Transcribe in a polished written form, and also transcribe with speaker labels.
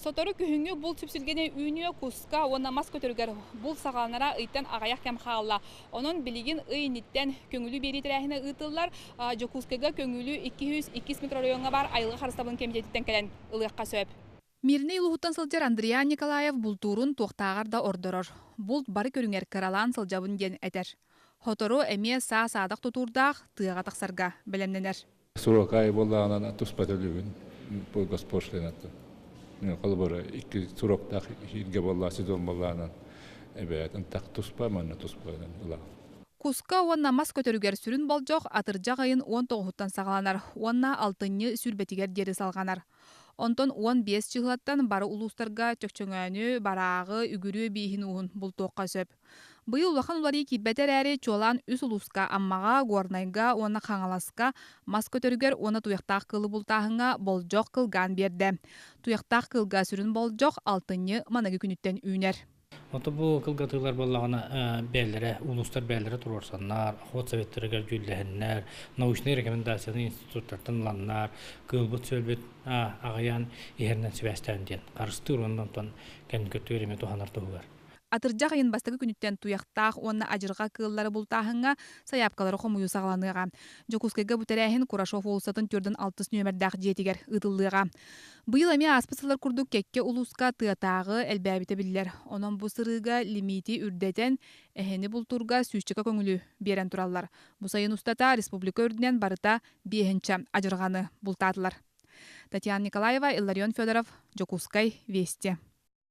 Speaker 1: Сотору күһүҥҥү булт сүпсүлгэнэ үүнүө, куска уонна мас көтөрүгэр булт саҕаланара ыйтан аҕыйах кэм хаалла. Онон билигин ый инниттэн көҥүлү биэрии тэрээһинэ ыытыллар. Дьокуускайга көҥүлү 202 микрорайоҥҥа баар айылҕа харыстабылын кэмитиэтиттэн кэлэн ылыахха сөп. Мирнэй улууһуттан сылдьар Андриан Николаев бултуурун туохтааҕар да ордорор. Булт бары көрүҥэр кыралаан сылдьабын диэн этэр. Сотору эмиэ саа-саадах тутуурдаах тыаҕа тахсарга бэлэмнэнэр.
Speaker 2: Сурокай буоллаҕынан туспа төлүүгүн госпошлинаттан. Холобура, икки суроктаах иһиргэ буоллаа, сезон буоллаҕынан эбээт ынтах туспа, манна туспа ылаҕын.
Speaker 1: Куска уонна мас көтөрүгэр сүрүн болдьох атырдьах ыйын 19-уттан саҕаланар уонна алтынньы сүүрбэтигэр диэри салҕанар. Онтон 15 чыһылаттан бары улуустарга чөкчөҥөөнү, барааҕы, үгүрүө бииһин ууһун бултуохха сөп. Быйыл улахан уларыйыы киирбэтэ эрээри, чуолаан үс улууска Аммаҕа, Горнайга уонна Хаҥаласка мас көтөрүгэр уонна туйахтаах кыылы бултааһыҥҥа болдьох кылгаан биэрдэ. Туйахтаах кыылга сүрүн болдьох алтынньы маныгы күнүттэн үүнэр.
Speaker 3: Ото бу кылгатыылар буоллаҕына бэйэлэрэ, улуустар бэйэлэрэ туруорсаннар, охот советтарыгар дьүүллэһэннэр, научнай рекомендацияны институттартан ыланнар, кыылбыт-сүөлбүт аҕыйаан иһэринэн сибээстээн диэн харыстыыр уонна онтон кэнники өттүгэр эмиэ туһанар туһугар.
Speaker 1: Атырдьах ыйын бастакы күнүттэн туйахтаах уонна адьырҕа кыыллары бултааһыҥҥа сайаапкалары хомуйуу саҕаланыаҕа. Дьокуускайга бу тэрээһин Курашов уулуссатын 46 нүөмэрдээх дьиэтигэр ыытыллыаҕа. Быйыл эмиэ ааспыт сыллар курдук кэккэ улууска тыатааҕы элбээбитэ биллэр. Онон бу сырыыга лимиити үрдэтэн, эһэни бултуурга сүүсчэкэ көҥүлү биэрэн тураллар. Бу сайын устата республика үрдүнэн барыта биэһинчэ адьырҕаны бултаатылар. Татьяна Николаева, Илларион Федоров, Дьокуускай, Вести.